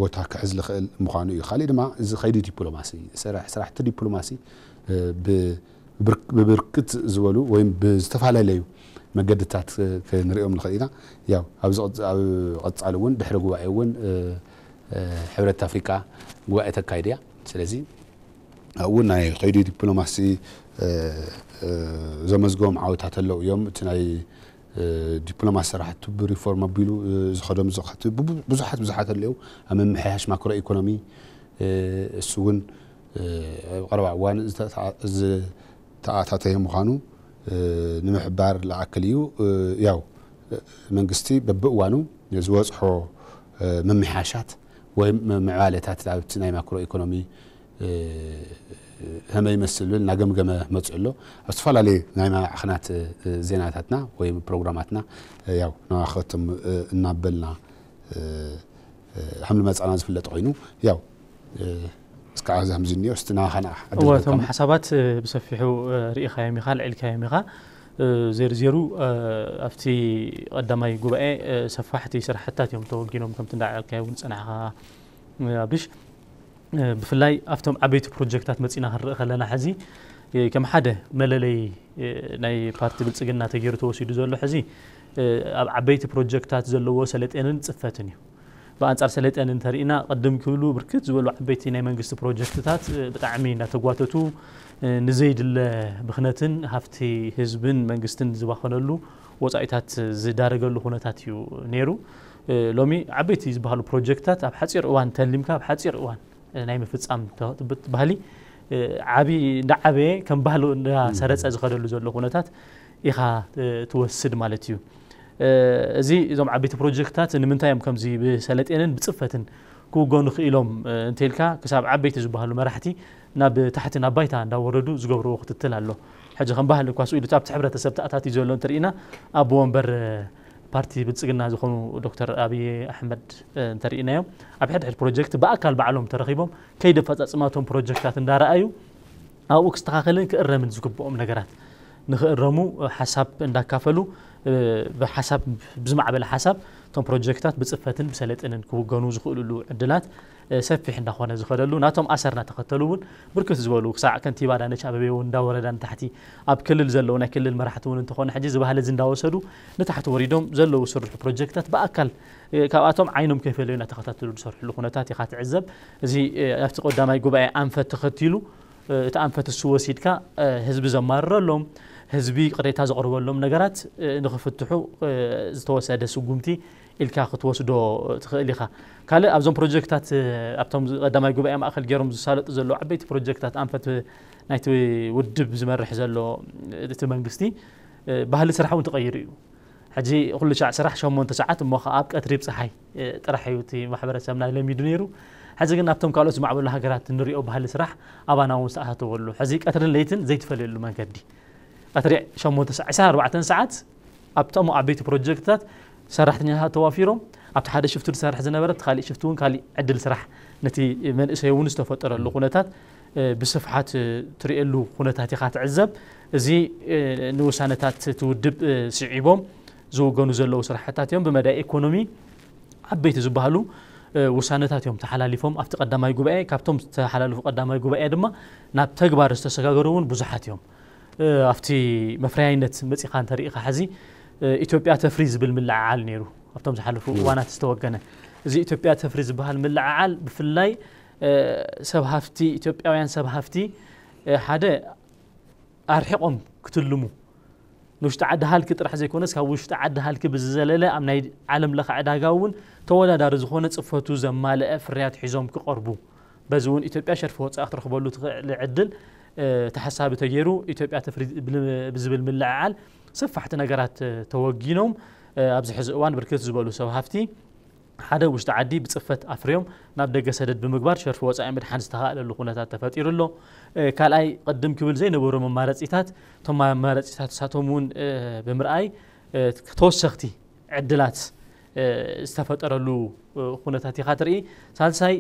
ቦታ ክሕዝ ዝኽእል ምዃኑ እዩ። ካሊእ ድማ እዚ ኸይዲ ዲፕሎማሲ ስራሕቲ ዲፕሎማሲ ብ ብብርክት ዝበሉ ወይም ብዝተፈላለዩ መገድታት ክንሪኦም ንኽእል ኢና። ያው ኣብ ቀፃሊ እውን ድሕሪ ጉባኤ እውን ሕብረት ኣፍሪካ ጉባኤ ተካይድ እያ። ስለዚ ኣብኡ ናይ ከይዲ ዲፕሎማሲ ዘመዝገቦም ዓወታት ኣለዉ እዮም። እቲ ናይ ዲፕሎማሲ ስራሕቲ ብሪፎርም ኣቢሉ ዝኸዶም ብዙሓት ብዙሓት ኣለዉ። ኣብ ምምሕያሽ ማክሮ ኢኮኖሚ እሱ እውን ኣብ ቀረባ እዋን ዝተኣታተየ ምዃኑ ንምሕባር ዝኣክል እዩ። ያው መንግስቲ በብእዋኑ ዝወፅሖ ምምሕያሻት ወይ ምዕባለታት ኣብቲ ናይ ማክሮ ኢኮኖሚ ከመይ ይመስል ዝብል እናገምገመ መፅኡ ኣሎ። ኣብ ዝተፈላለዩ ናይ ማዕኸናት ዜናታትና ወይ ፕሮግራማትና ያው ንኣኸትም እናበልና ከም ዝመፃና ዝፍለጥ ኮይኑ ያው እስከ ኣዛም ዝኒኦ እስቲ ናኸና እወ እቶም ሓሳባት ብሰፊሑ ርኢኻዮም ኢኻ፣ ልዕልካዮም ኢኻ። ዜርዜሩ ኣብቲ ቀዳማይ ጉባኤ ሰፋሕቲ ስራሕታት እዮም ተወጊኖም ከምቲ እንዳዕልካዮ እውን ዝፀናሕኻ ኣብሽ። ብፍላይ ኣብቶም ዓበይቲ ፕሮጀክታት መፂና ክንርኢ ከለና ሕዚ ከም ሓደ መለለይ ናይ ፓርቲ ብልፅግና ተገይሩ ተወሲዱ ዘሎ ሕዚ ኣብ ዓበይቲ ፕሮጀክታት ዘለዎ ሰለጤንን ፅፈትን እዩ። ብኣንፃር ሰለጤን እንተርኢና ቅድም ክብሉ ብርክት ዝበሉ ዓበይቲ ናይ መንግስቲ ፕሮጀክትታት ብጣዕሚ እናተጓተቱ ንዘይድለ ብኽነትን ሃፍቲ ህዝብን መንግስትን ዝባኸነሉ ወፃኢታት ዝዳረገሉ ኩነታት እዩ ነይሩ። ሎሚ ዓበይቲ ዝበሃሉ ፕሮጀክትታት ኣብ ሓፂር እዋን ተሊምካ ኣብ ሓፂር እዋን ናይ ምፍፃም ባህሊ ዓብዪ እንዳዓበየ ከም ባህሉ እንዳሰረፀ ዝኸደሉ ዘሎ ኩነታት ኢኻ ትወስድ ማለት እዩ። እዚ እዞም ዓበይቲ ፕሮጀክትታት ንምንታይ እዮም ከምዚ ብሰለጤንን ብፅፈትን ክውገኑ ክኢሎም እንተልካ ክሳብ ዓበይቲ ዝበሃሉ መራሕቲ ናብ ታሕቲ ናብ ባይታ እንዳወረዱ ዝገብርዎ ክትትል ኣሎ። ሕጂ ከም ባህሊ እኳ ስኢሉ ኣብቲ ሕብረተሰብ ተኣታትዩ ዘሎ እንተርኢና ኣቦ ወንበር ፓርቲ ብልፅግና ዝኾኑ ዶክተር ኣብይ ኣሕመድ እንተርኢናዮም ኣብ ሕድሕድ ፕሮጀክት ብኣካል ባዕሎም ተረኺቦም ከይዲ ኣፈፃፅማቶም ፕሮጀክታት እንዳረኣዩ ኣብኡ ክስተኻኸልን ክእረምን ዝግብኦም ነገራት ንኽእረሙ ሓሳብ እንዳካፈሉ ብሓሳብ ብዝማዕበለ ሓሳብ እቶም ፕሮጀክታት ብፅፈትን ብሰለጥንን ክውገኑ ዝኽእሉሉ ዕድላት ሰፊሕ እንዳኾነ ዝኸደሉ ናቶም ኣሰር እናተኸተሉ እውን ብርክት ዝበሉ ክሳዕ ከንቲባ ኣዳነች ኣበቤ እውን እንዳወረዳ ንታሕቲ ኣብ ክልል ዘለዉ ናይ ክልል መራሕቲ እውን እንተኾነ ሕጂ እዚ ባህሊ እዚ እንዳወሰዱ ንታሕቲ ወሪዶም ዘለዉ ዝስርሑ ፕሮጀክታት ብኣካል ካብኣቶም ዓይኖም ከይፈለዩ እናተኸታተሉ ዝሰርሕሉ ኩነታት ኢኻ ትዕዘብ። እዚ ኣብቲ ቀዳማይ ጉባኤ ኣንፈት ተኸቲሉ እቲ ኣንፈት እሱ ወሲድካ ህዝቢ ዘማርረሎም ህዝቢ ቅሬታ ዘቕርበሎም ነገራት ንኽፍትሑ ዝተወሰደ ስጉምቲ ኢልካ ክትወስዶ ትኽእል ኢኻ። ካልእ ኣብዞም ፕሮጀክታት ኣብቶም ቀዳማይ ጉባኤ ማእኸል ገይሮም ዝሳለጡ ዘለዉ ዓበይቲ ፕሮጀክታት ኣንፈት ናይቲ ውድብ ዝመርሕ ዘሎ እቲ መንግስቲ ባህሊ ስራሕ እውን ተቐይሩ እዩ። ሕጂ ኩሉ ሻዕ ስራሕ ሸሞንተ ሰዓት እሞ ከዓ ኣብ ቀትሪ ብፀሓይ ጥራሕ እዩ እቲ ማሕበረሰብና ለሚዱ ነይሩ። ሕዚ ግን ኣብቶም ካልኦት ዝማዕበሉ ሃገራት እንሪኦ ባህሊ ስራሕ ኣባና እውን ዝተኣታተወሉ ሕዚ ቀትርን ለይትን ዘይትፈልየሉ መንገዲ ቀትሪ ሸሞንተ ሰዓት ዕስራን ኣርባዕተን ሰዓት ኣብቶም ዓበይቲ ፕሮጀክትታት ሰራሕተኛታት ተዋፊሮም ኣብቲ ሓደ ሽፍቲ ዝሰርሕ ዝነበረ እቲ ካሊእ ሽፍቲ እውን ካሊእ ዕድል ስራሕ ነቲ መንእሰይ እውን ዝተፈጠረሉ ኩነታት ብስፍሓት ትርእየሉ ኩነታት ኢኻ ትዕዘብ። እዚ ንውሳነታት እቲ ውድብ ስዒቦም ዝውገኑ ዘለዉ ስራሕታት እዮም። ብመዳይ ኢኮኖሚ ዓበይቲ ዝበሃሉ ውሳነታት እዮም ተሓላሊፎም ኣብቲ ቀዳማይ ጉባኤ። ካብቶም ዝተሓላለፉ ቀዳማይ ጉባኤ ድማ ናብ ተግባር ዝተሰጋገሩ እውን ብዙሓት እዮም። ኣብቲ መፍረያይነት መፂኻ እንተርኢኻ ሕዚ ኢትዮጵያ ተፍሪ ዝብል ምልዕዓል ነይሩ ኣብቶም ዝሓለፉ እዋናት ዝተወገነ። እዚ ኢትዮጵያ ተፍሪ ዝበሃል ምልዕዓል ብፍላይ ሰብ ሃፍቲ ኢትዮጵያውያን ሰብ ሃፍቲ ሓደ ኣርሒቖም ክትልሙ ንውሽጢ ዓዲ ሃልኪ ጥራሕ ዘይኮነስ ካብ ውሽጢ ዓዲ ሃልኪ ብዝዘለለ ኣብ ናይ ዓለም ለኸ ዕዳጋ እውን ተወዳዳሪ ዝኾነ ፅፈቱ ዘማልአ ፍርያት ሒዞም ክቐርቡ በዚ እውን ኢትዮጵያ ሸርፊ ወፃኢ ክትረኽበሉ ትኽእል ዕድል ተሓሳቢ ተገይሩ ኢትዮጵያ ተፍሪ ብዝብል ምልዕዓል ሰፋሕቲ ነገራት ተወጊኖም ኣብዚ ሕዚ እዋን ብርክት ዝበሉ ሰብ ሃፍቲ ሓደ ውሽጢ ዓዲ ብፅፈት ኣፍርዮም ናብ ደገ ሰደድ ብምግባር ሸርፊ ወፃኢ ምድሓን ዝተኻእለሉ ኩነታት ተፈጢሩ ኣሎ። ካልኣይ ቅድም ክብል ዘይነበሩ መማረፂታት እቶም መማረፂታት እሳቶም እውን ብምርኣይ ተወሰኽቲ ዕድላት ዝተፈጠረሉ ኩነታት ኢኻ ትርኢ። ሳልሳይ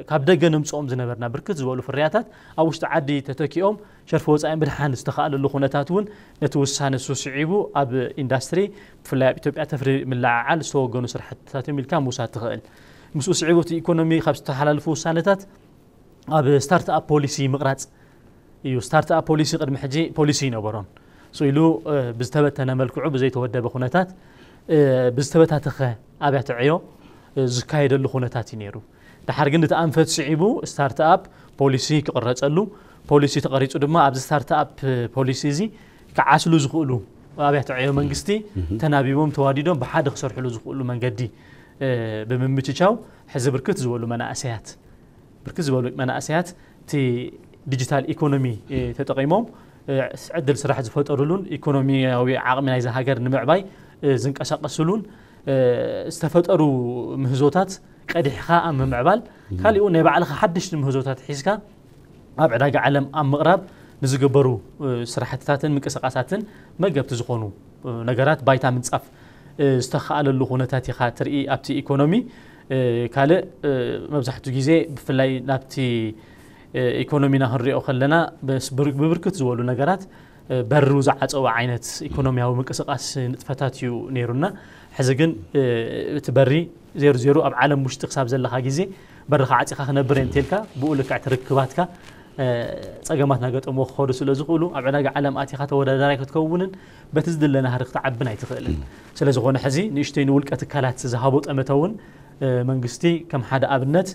ካብ ደገ ነምፅኦም ዝነበርና ብርክት ዝበሉ ፍርያታት ኣብ ውሽጢ ዓዲ ተተኪኦም ሸርፊ ወፃኢ ምድሓን ዝተኻእለሉ ኩነታት እውን ነቲ ውሳነ እሱ ስዒቡ ኣብ ኢንዳስትሪ ብፍላይ ኣብ ኢትዮጵያ ተፍሪ ምልዕዓል ዝተወገኑ ስራሕትታት እዮም ኢልካ ምውሳድ ትኽእል። ምስኡ ስዒቡ እቲ ኢኮኖሚ ካብ ዝተሓላለፉ ውሳነታት ኣብ ስታርትኣፕ ፖሊሲ ምቕራፅ እዩ። ስታርትኣፕ ፖሊሲ ቅድሚ ሕጂ ፖሊሲ ይነበሮን። ስቕ ኢሉ ብዝተበተነ መልክዑ፣ ብዘይተወደበ ኩነታት፣ ብዝተበታተኸ ኣብያተ ዕዮ ዝካየደሉ ኩነታት እዩ ነይሩ። ድሓር ግን እቲ ኣንፈት ስዒቡ ስታርትኣፕ ፖሊሲ ክቕረጸሉ፣ ፖሊሲ ተቐሪጹ ድማ ኣብዚ ስታርትኣፕ ፖሊሲ እዚ ክዓስሉ ዝኽእሉ ኣብያተ ዕዮ መንግስቲ ተናቢቦም ተዋዲዶም ብሓደ ክሰርሕሉ ዝኽእሉ መንገዲ ብምምችቻው፣ ሕዚ ብርክት ዝበሉ መናእሰያት ብርክት ዝበሉ መናእሰያት እቲ ዲጂታል ኢኮኖሚ ተጠቒሞም ዕድል ስራሕ ዝፈጠሩሉን ኢኮኖሚያዊ ዓቕሚ ናይዚ ሃገር ንምዕባይ ዝንቀሳቀስሉን ዝተፈጠሩ ምህዞታት ቀዲሕካ ኣብ ምምዕባል፣ ካሊኡ ናይ ባዕልኻ ሓደሽቲ ምህዞታት ሒዝካ ኣብ ዕዳጋ ዓለም ኣብ ምቕራብ ንዝግበሩ ስራሕትታትን ምንቅስቃሳትን መገብቲ ዝኾኑ ነገራት ባይታ ምንጻፍ ዝተኸኣለሉ ኩነታት ኢኻ ትርኢ ኣብቲ ኢኮኖሚ። ካልእ መብዛሕትኡ ግዜ ብፍላይ ናብቲ ኢኮኖሚና ክንሪኦ ከለና ብብርክት ዝበሉ ነገራት በሩ ዝዓፀወ ዓይነት ኢኮኖሚያዊ ምንቅስቃስ ንጥፈታት እዩ ነይሩና። ሕዚ ግን እቲ በሪ ዜሩ ዜሩ ኣብ ዓለም ውሽጢ ክሳብ ዘለኻ ግዜ በርኻ ዓፂኻ ክነብር እየ እንተልካ ብኡ ልክዕ ትርክባትካ ፀገማት ናገጠምዎ ክኸዱ ስለ ዝኽእሉ ኣብ ዕዳጋ ዓለም ኣቲኻ ተወዳዳራይ ክትከውንን በቲ ዝድለ ናህሪ ክትዓብን ኣይትኽእልን። ስለ ዝኾነ ሕዚ ንእሽተይ ንውልቀ ትካላት ዝሃቦ ጠመተ እውን መንግስቲ ከም ሓደ ኣብነት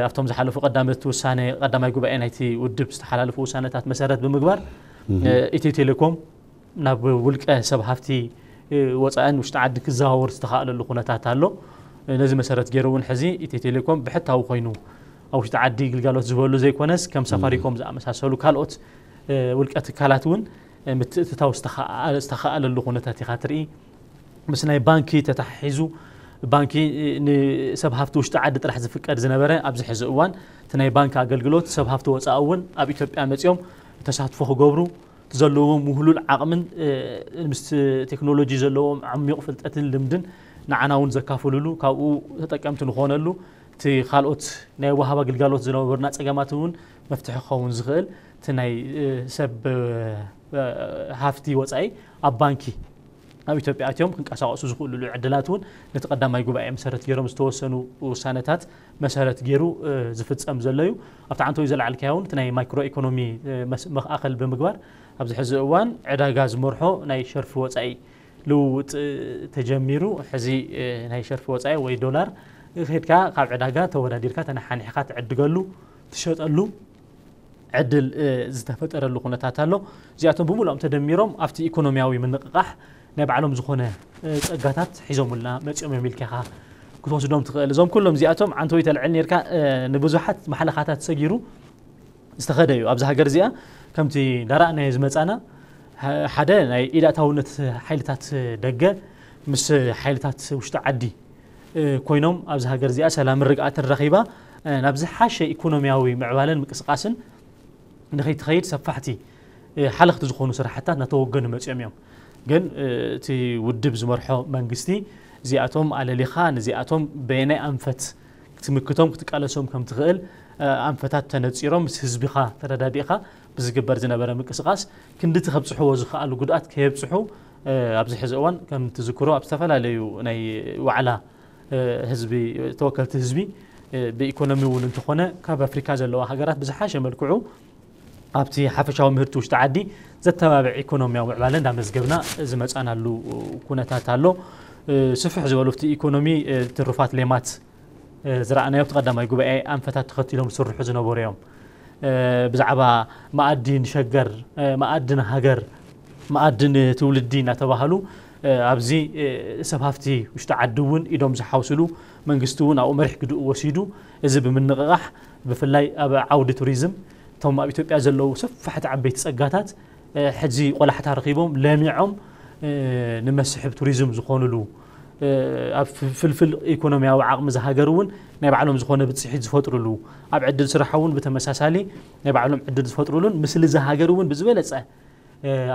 ኣብቶም ዝሓለፉ ቀዳመት ውሳነ ቀዳማይ ጉባኤ ናይቲ ውድብ ዝተሓላለፉ ውሳነታት መሰረት ብምግባር ኢትዮ ቴሌኮም ናብ ውልቀ ሰብ ሃፍቲ ወፃእን ውሽጢ ዓዲ ክዘዋወር ዝተኻእለሉ ኩነታት ኣሎ። ነዚ መሰረት ገይሩ እውን ሕዚ ኢትዮ ቴሌኮም ብሕታዊ ኮይኑ ኣብ ውሽጢ ዓዲ ግልጋሎት ዝበሉ ዘይኮነስ ከም ሳፋሪኮም ዝኣመሳሰሉ ካልኦት ውልቀ ትካላት እውን ምትእትታው ዝተኸኣለሉ ኩነታት ኢኻ ትርኢ። ምስ ናይ ባንኪ ተታሒዙ ባንኪ ንሰብ ሃፍቲ ውሽጢ ዓዲ ጥራሕ ዝፍቀድ ዝነበረ ኣብዚ ሕዚ እዋን እቲ ናይ ባንኪ ኣገልግሎት ሰብ ሃፍቲ ወፃኢ እውን ኣብ ኢትዮጵያ መፂኦም ተሳትፎ ክገብሩ እቲ ዘለዎም ውህሉል ዓቕምን ምስ ቴክኖሎጂ ዘለዎም ዓሚቕ ፍልጠትን ልምድን ንዓና እውን ዘካፍሉሉ ካብኡ ተጠቀምቲ ንኾነሉ እቲ ካልኦት ናይ ወሃባ ግልጋሎት ዝነበሩና ፀገማት እውን መፍትሒ ክኸውን ዝኽእል እቲ ናይ ሰብ ሃፍቲ ወፃኢ ኣብ ባንኪ ኣብ ኢትዮጵያ ኣትዮም ክንቀሳቀሱ ዝኽእሉሉ ዕድላት እውን ነቲ ቀዳማይ ጉባኤ መሰረት ገይሮም ዝተወሰኑ ውሳነታት መሰረት ገይሩ ዝፍፀም ዘሎ እዩ። ኣብቲ ዓንተዊ ዘለዓልካዮ እውን እቲ ናይ ማይክሮ ኢኮኖሚ መኣኸል ብምግባር ኣብዚ ሕዚ እዋን ዕዳጋ ዝመርሖ ናይ ሸርፊ ወፃኢ ልውውጥ ተጀሚሩ። ሕዚ ናይ ሸርፊ ወፃኢ ወይ ዶላር ከድካ ካብ ዕዳጋ ተወዳዲርካ ተነሓኒሕካ ትዕድገሉ ትሸጠሉ ዕድል ዝተፈጠረሉ ኩነታት ኣሎ። እዚኣቶም ብምሉኦም ተደሚሮም ኣብቲ ኢኮኖሚያዊ ምንቕቓሕ ናይ ባዕሎም ዝኾነ ፀጋታት ሒዞምልና መፂኦም እዮም ኢልካ ኢኻ ክትወስዶም ትኽእል። እዞም ኩሎም እዚኣቶም ዓንተወይ ተልዕል ነርካ ንብዙሓት ማሕለኻታት ሰጊሩ ዝተኸደ እዩ። ኣብዚ ሃገር እዚኣ ከምቲ ዳራእናዮ ዝመፃና ሓደ ናይ ኢዳእታውነት ሓይልታት ደገ ምስ ሓይልታት ውሽጢ ዓዲ ኮይኖም ኣብዚ ሃገር እዚኣ ሰላምን ርግኣትን ረኺባ ናብ ዝሓሸ ኢኮኖሚያዊ ምዕባለን ምቅስቃስን ንኸይትኸይድ ሰፋሕቲ ሓለኽቲ ዝኾኑ ስራሕታት እናተወገኑ መፂኦም እዮም። ግን እቲ ውድብ ዝመርሖ መንግስቲ እዚኣቶም ኣለሊኻ ንዚኣቶም በየናይ ኣንፈት ክትምክቶም ክትቃለሶም ከም ትኽእል ኣንፈታት ተነፂሮም ምስ ህዝቢኻ ተረዳዲእኻ ብዝግበር ዝነበረ ምንቅስቃስ ክንድቲ ከብፅሕዎ ዝኽኣሉ ጉድኣት ከየብፅሑ ኣብዚ ሕዚ እዋን ከም ትዝክሮ ኣብ ዝተፈላለዩ ናይ ዋዕላ ህዝቢ ተወከልቲ ህዝቢ ብኢኮኖሚ እውን እንተኾነ ካብ ኣፍሪካ ዘለዋ ሃገራት ብዝሓሸ መልክዑ ኣብቲ ሓፈሻዊ ምህርቲ ውሽጢ ዓዲ ዘተባብዕ ኢኮኖሚያዊ ምዕባለ እንዳመዝገብና ዝመፃናሉ ኩነታት ኣሎ። ስፍሕ ዝበሉ ኣብቲ ኢኮኖሚ ትሩፋት ሌማት ዝረኣናዮ ኣብቲ ቀዳማይ ጉባኤ ኣንፈታት ተኸቲሎም ዝስርሑ ዝነበሩ እዮም። ብዛዕባ መኣዲ ንሸገር፣ መኣዲ ንሃገር፣ መኣዲ ንትውልዲ እናተባህሉ ኣብዚ ሰብ ሃፍቲ ውሽጢ ዓዲ እውን ኢዶም ዝሓውስሉ መንግስቲ እውን ኣብኡ መሪሕ ግድኡ ወሲዱ እዚ ብምንቕቓሕ ብፍላይ ኣብ ዓውዲ ቱሪዝም እቶም ኣብ ኢትዮጵያ ዘለዉ ሰፋሕቲ ዓበይቲ ጸጋታት ሕዚ ቆላሕታ ረኺቦም ለሚዖም ንመስሕብ ቱሪዝም ዝኾኑሉ ኣብ ፍልፍል ኢኮኖሚያዊ ዓቕሚ ዝሃገር እውን ናይ ባዕሎም ዝኾነ ብፅሒት ዝፈጥሩሉ ኣብ ዕድል ስራሕ እውን ብተመሳሳሊ ናይ ባዕሎም ዕድል ዝፈጥሩሉን ምስሊ ዝሃገር እውን ብዝበለፀ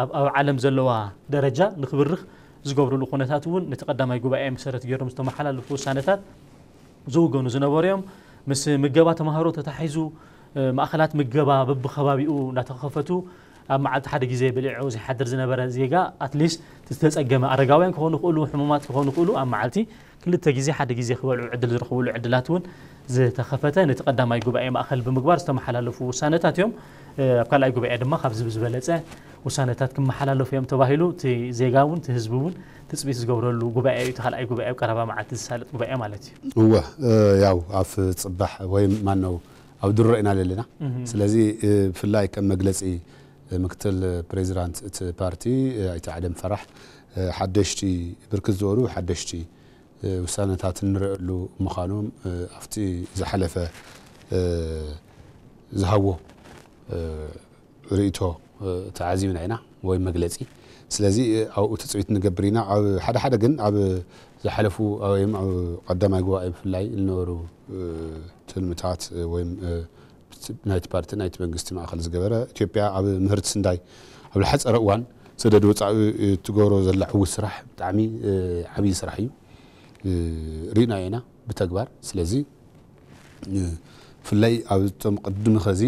ኣብ ዓለም ዘለዋ ደረጃ ንክብርኽ ዝገብሩሉ ኩነታት እውን ነቲ ቀዳማይ ጉባኤ መሰረት ገይሮም ዝተመሓላለፉ ውሳነታት ዝውገኑ ዝነበሩ እዮም። ምስ ምገባ ተምሃሮ ተታሒዙ ማእኸላት ምገባ በብከባቢኡ እናተኸፈቱ ኣብ መዓልቲ ሓደ ግዜ በሊዑ ዝሓድር ዝነበረ ዜጋ ኣትሊስት ዝተጸገመ ኣረጋውያን ክኾኑ ይኽእሉ፣ ሕሙማት ክኾኑ ይኽእሉ፣ ኣብ መዓልቲ ክልተ ግዜ ሓደ ግዜ ክበልዑ ዕድል ዝረኽብሉ ዕድላት እውን ዝተኸፈተ ነቲ ቀዳማይ ጉባኤ ማእኸል ብምግባር ዝተመሓላለፉ ውሳነታት እዮም። ኣብ ካልኣይ ጉባኤ ድማ ካብዚ ብዝበለጸ ውሳነታት ክመሓላለፉ እዮም ተባሂሉ እቲ ዜጋ እውን እቲ ህዝቢ እውን ትጽቢት ዝገብረሉ ጉባኤ እዩ። እቲ ካልኣይ ጉባኤ ኣብ ቀረባ መዓልቲ ዝሳለጥ ጉባኤ ማለት እዩ። እወ፣ ያው ኣብ ጽባሕ ወይም ማነው ኣብ ድሮ ኢና ዘለና። ስለዚ ብፍላይ ከም መግለጺ ምክትል ፕሬዚዳንት እቲ ፓርቲ ኣይተ ኣደም ፈራሕ ሓደሽቲ ብርክት ዝበሉ ሓደሽቲ ውሳነታት እንርእየሉ ምዃኖም ኣብቲ ዝሓለፈ ዝሃቦ ርእይቶ ተዓዚብና ኢና ወይ መግለጺ። ስለዚ ኣብኡ ትጽቢት ንገብር ኢና። ኣብ ሓደ ሓደ ግን ኣብ ዝሓለፉ ወይም ኣብ ቀዳማይ ጉባኤ ብፍላይ ዝነበሩ ትልምታት ወይም ናይቲ ፓርቲ ናይቲ መንግስቲ ማእኸል ዝገበረ ኢትዮጵያ ኣብ ምህርቲ ስንዳይ ኣብ ዝሓፀረ እዋን ሰደድ ወፃኢ ትገብሮ ዘላ ዕዉት ስራሕ ብጣዕሚ ዓብዪ ስራሕ እዩ። ርኢናዮ ኢና ብተግባር። ስለዚ ብፍላይ ኣብቶም ቅድሚ ኸዚ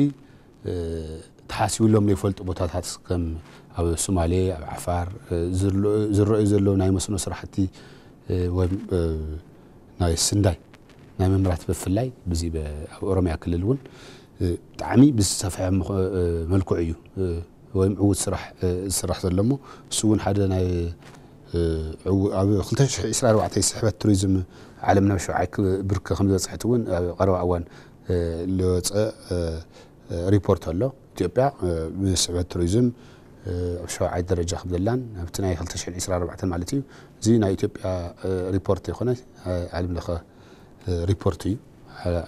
ተሓሲብሎም ዘይፈልጡ ቦታታት ከም ኣብ ሶማሌ፣ ኣብ ዓፋር ዝረኣዩ ዘለዉ ናይ መስኖ ስራሕቲ ወይ ናይ ስንዳይ ናይ ምምራት ብፍላይ ብዚ ኣብ ኦሮሚያ ክልል እውን ብጣዕሚ ብዝሰፍሐ መልክዑ እዩ ወይም ዕዉት ስራሕ ዝስራሕ ዘሎ እሞ እሱ እውን ሓደ ናይ ኣብ ክልተ ሽሕ ዕስራን ኣርባዕተን ስሕበት ቱሪዝም ዓለምና ብሸውዓይ ብርኪ ከም ዝበፅሐት እውን ኣብ ቀረባ እዋን ዝወፀ ሪፖርት ኣሎ። ኢትዮጵያ ብስሕበት ቱሪዝም ኣብ ሸውዓይ ደረጃ ከም ዘላን ኣብቲ ናይ ክልተ ሽሕን ዕስራን ኣርባዕተን ማለት እዩ። እዚ ናይ ኢትዮጵያ ሪፖርት ይኮነ ዓለም ለኸ ሪፖርት እዩ።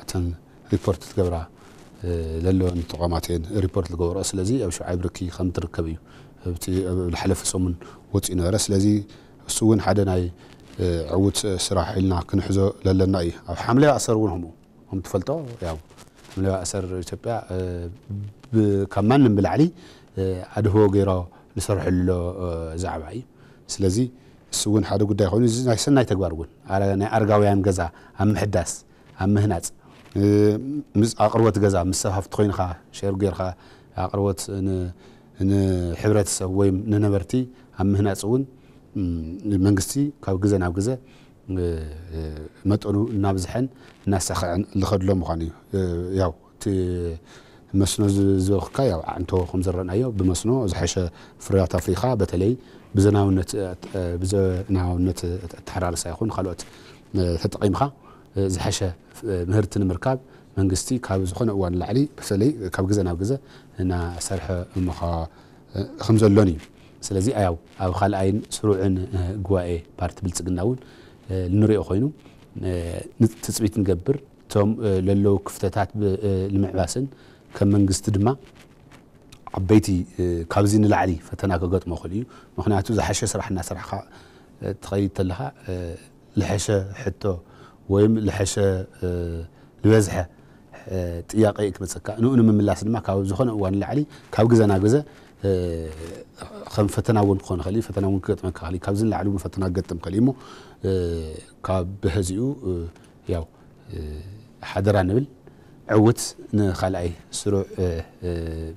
እተን ሪፖርት ትገብራ ዘለወን ተቋማት እየን ሪፖርት ዝገብረኦ። ስለዚ ኣብ ሸውዓይ ብርኪ ከም ትርከብ እዩ ኣብቲ ዝሓለፈ ሰሙን ወፂኡ ነበረ። ስለዚ እሱ እውን ሓደ ናይ ዕዉት ስራሕ ኢልና ክንሕዞ ለለና እዩ። ኣብ ሓምለዋይ ኣሰር እውን ከምኡ ከም ትፈልጦ ያው ሓምለዋይ ኣሰር ኢትዮጵያ ካብ ማንም ብላዕሊ ኣድህቦ ገይሮ ዝሰርሐሉ ዛዕባ እዩ። ስለዚ እሱ እውን ሓደ ጉዳይ ኮይኑ እዚ ናይ ሰናይ ተግባር እውን ናይ ኣረጋውያን ገዛ ኣብ ምሕዳስ ኣብ ምህናፅ ምስ ኣቅርቦት ገዛ ምስ ሰብ ሃፍቲ ኮይንካ ሸር ጌርካ ኣቅርቦት ንሕብረተሰብ ወይ ንነበርቲ ኣብ ምህናፅ እውን መንግስቲ ካብ ግዘ ናብ ግዘ መጠኑ እናብዝሐን እናሳኸዐን ዝኸድሎ ምዃኑ እዩ። ያው እቲ መስኖ ዝበልካ ያው ዓንቶ ከም ዝረኣናዮ ብመስኖ ዝሐሸ ፍርያት ኣፍሪኻ በተለይ ብዘናውነት ብዘናውነት ኣተሓራርሳ ይኹን ካልኦት ተጠቒምካ ዝሐሸ ምህርቲ ንምርካብ መንግስቲ ካብ ዝኾነ እዋን ላዕሊ በተለይ ካብ ግዘ ናብ ግዘ እናሰርሐ ምዃ ከም ዘሎን እዩ። ስለዚ ያው ኣብ ካልኣይን ስሩዕን ጉባኤ ፓርቲ ብልፅግና እውን ንሪኦ ኮይኑ ትፅቢት ንገብር እቶም ለለዉ ክፍተታት ንምዕባስን ከም መንግስቲ ድማ ዓበይቲ ካብዚ ንላዕሊ ፈተና ክገጥሞ ክእል እዩ። ምክንያቱ ዝሓሸ ስራሕ እናሰራሕካ ትኸይድ ተለካ ልሐሸ ሕቶ ወይም ልሐሸ ዝበዝሐ ጥያቄ ክመፀካ ንኡ ንምምላስ ድማ ካብ ዝኾነ እዋን ንላዕሊ ካብ ግዘ ናብ ግዘ ከም ፈተና እውን ክኾን ይኽእል እዩ። ፈተና እውን ክገጥመካ ይኽእል እዩ። ካብዚ ንላዕሊ እውን ፈተና ክገጥም ይኽእል እዩ እሞ ካብ ብሕዚኡ ያው ሓደራ ንብል ዕውት ንኻልኣይ ስሩዕ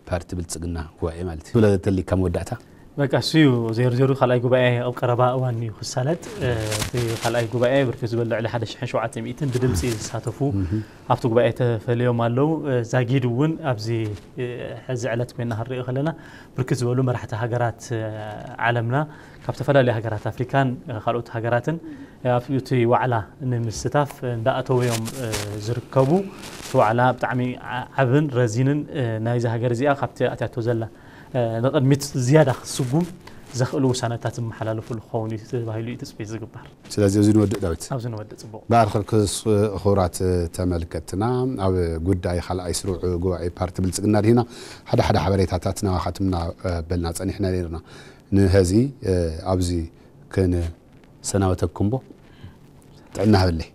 ፓርቲ ብልፅግና ጉባኤ ማለት እዩ። ትብለ ተሊካ መወዳእታ በቃ እሱ እዩ። ዜሩ ዜሩ ካልኣይ ጉባኤ ኣብ ቀረባ እዋን እዩ ክሳለጥ። እቲ ካልኣይ ጉባኤ ብርክት ዝበሉ ልዕሊ ሓደ ሽሕን ሸውዓተ ሚእትን ብድምፂ ዝሳተፉ ኣብቲ ጉባኤ ተፈልዮም ኣለዉ። ዛጊድ እውን ኣብዚ ሕዚ ዕለት ኮይና ክንሪኦ ከለና ብርክት ዝበሉ መራሕቲ ሃገራት ዓለምና ካብ ዝተፈላለዩ ሃገራት ኣፍሪካን ካልኦት ሃገራትን ኣብቲ ዋዕላ ንምስታፍ እንዳኣተዉ እዮም ዝርከቡ። እቲ ዋዕላ ብጣዕሚ ዓብን ረዚንን ናይዚ ሃገር እዚኣ ካብቲ ኣትያቶ ዘላ ንቕድሚት ዝያዳ ክትስጉም ዘኽእሉ ውሳነታት ዝመሓላለፉሉ ክኸውን እዩ ተባሂሉ እዩ ትፅቢት ዝግበር። ስለዚ ኣብዚ ንወድእ ዳዊት። ኣብዚ ንወድእ ፅቡቕ። ዳኣርኸር ክቡራት ተመልከትና ኣብ ጉዳይ ካልኣይ ስሩዕ ጉባኤ ፓርቲ ብልፅግና ድሂና ሓደ ሓደ ሓበሬታታት ናባኻትምና በልና ፀኒሕና ነርና። ንሀዚ ኣብዚ ክንሰናበተኩም ቦ ጥዕና ሃበለይ።